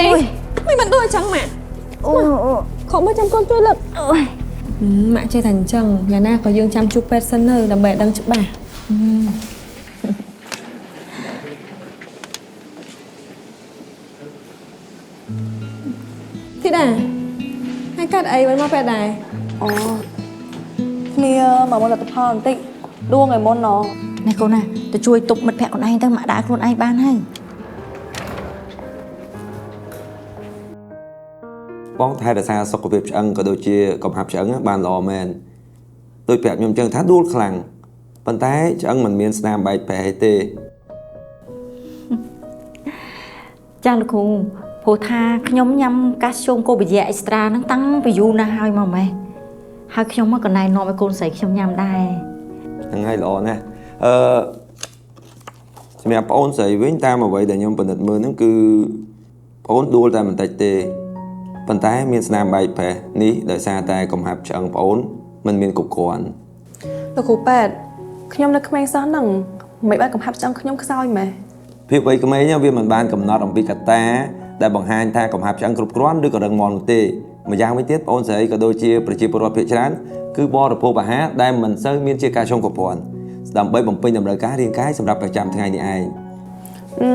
យាយមិនបានដូចអញ្ចឹងម៉ាក់ អូ ខំមកចាំកូនជួយលើក អូយ ម៉ាក់ចេះតែអញ្ចឹងយ៉ាងណាក៏យើងចាំជួបពេទ្យសិននៅដើម្បីឲ្យដឹងច្បាស់ធីតាហើយកាត់អីមិនមកពេទ្យដែរ អូគ្នាមកមើលលទ្ធផលបន្តិចដួងឲ្យមុនណ នេះកូនណាទៅជួយទប់មិត្តភក្តិខ្លួនឯងទៅម៉ាក់ដាក់ខ្លួនឯងបានហើយ បងថែរក្សាសុខភាពឆ្អឹងក៏ដូចជាកំហាប់ឆ្អឹងបានល្អមែនដោយប្រាប់ខ្ញុំចឹងថាដួលខ្លាំងប៉ុន្តែឆ្អឹងមិនមានស្នាមបែកប្រេះទេ ចាលោកគ្រូព្រោះថាខ្ញុំញ៉ាំកាល់ស្យូមកូបយ៉ាអេកស្ត្រាហ្នឹងតាំងពីយូរណាស់ហើយមកម៉េះហើយខ្ញុំមកកណែនាំឲ្យកូនស្រីខ្ញុំញ៉ាំដែរ ហ្នឹងហើយល្អណាស់អឺសម្រាប់ប្អូនស្រីវិញតាមអ្វីដែលខ្ញុំពិនិត្យមើលហ្នឹងគឺប្អូនដួលតែបន្តិចទេប៉ុន្តែមានស្នាមបែកប្រេះនេះដោយសារតែកំហាប់ឆ្អឹងប្អូនមិនមានគ្រប់គ្រាន់ លោកគ្រូពេទ្យខ្ញុំនៅក្មេងសោះហ្នឹងមិនបានកំហាប់ឆ្អឹងខ្ញុំខ្សោយម៉េះ ភាពវ័យក្មេងវាមិនបានកំណត់អំពីកត្តាដែលបង្ហាញថាកំហាប់ឆ្អឹងគ្រប់គ្រាន់ឬក៏រឹងមាំនោះទេម្យ៉ាងវិញទៀតប្អូនស្រីក៏ដូចជាប្រជាពលរដ្ឋភាគច្រើនគឺបរិភោគអាហារដែលមិនសូវមានជាការឆុងគ្រប់គ្រាន់ដើម្បីបំពេញតម្រូវការរាងកាយសម្រាប់ប្រចាំថ្ងៃនេះឯង អឺ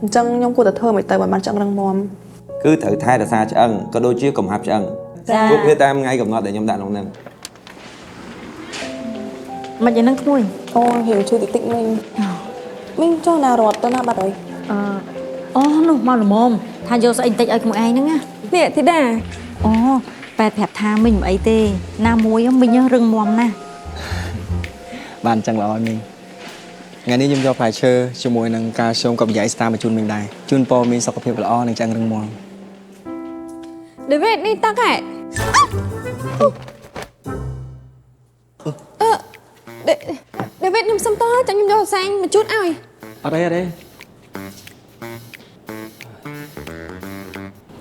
អញ្ចឹងខ្ញុំគួរតែធ្វើមិនទៅឲ្យបានឆ្អឹងរឹងមាំ គឺត្រូវថែរក្សាឆ្អឹងក៏ដូចជាកំហាប់ឆ្អឹង ចា ជួបគ្នាតាមថ្ងៃកំណត់ដែលខ្ញុំដាក់ក្នុងហ្នឹង មិនយ៉ាងហ្នឹងក្មួយ អូរៀងជួយតិចតិចមិញមិញចុះណារត់ទៅណាបាត់ហើយ អឺអូនោះមកល្មមថាយកស្អីបន្តិចឲ្យក្មួយឯងហ្នឹងណា នេះធីតា អូប៉ែតប្រាប់ថាមិញមិនអីទេណាមួយមិញរឹងមាំណាស់ បានអញ្ចឹងល្អមីងថ្ងៃនេះខ្ញុំយកផ្លែឈើជាមួយនឹងកាល់ស្យូមកូបយ៉ាអេកស្ត្រាមកជូនមីងដែរជូនពរមានសុខភាពល្អនិងឆ្អឹងរឹងមាំ ដេវីតនេះទឹកហ៎អឺដេវីតខ្ញុំសុំតោះចាំខ្ញុំយកផ្សែងមកជូតឲ្យ អត់អីអត់អី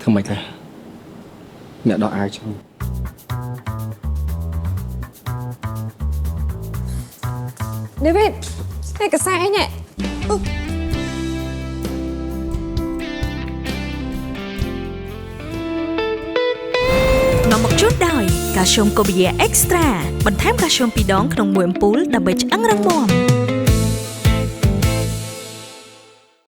ធ្វើម៉េចទៅអ្នកដោះអាវជូន ដេវីតនេះកសែឯង នាំមកជូនដោយកាល់ស្យូមកូបយ៉ាអេកស្ត្រាបន្ថែមកាល់ស្យូម2ដងក្នុងមួយអំពូលដើម្បីឆ្អឹងរឹងមាំ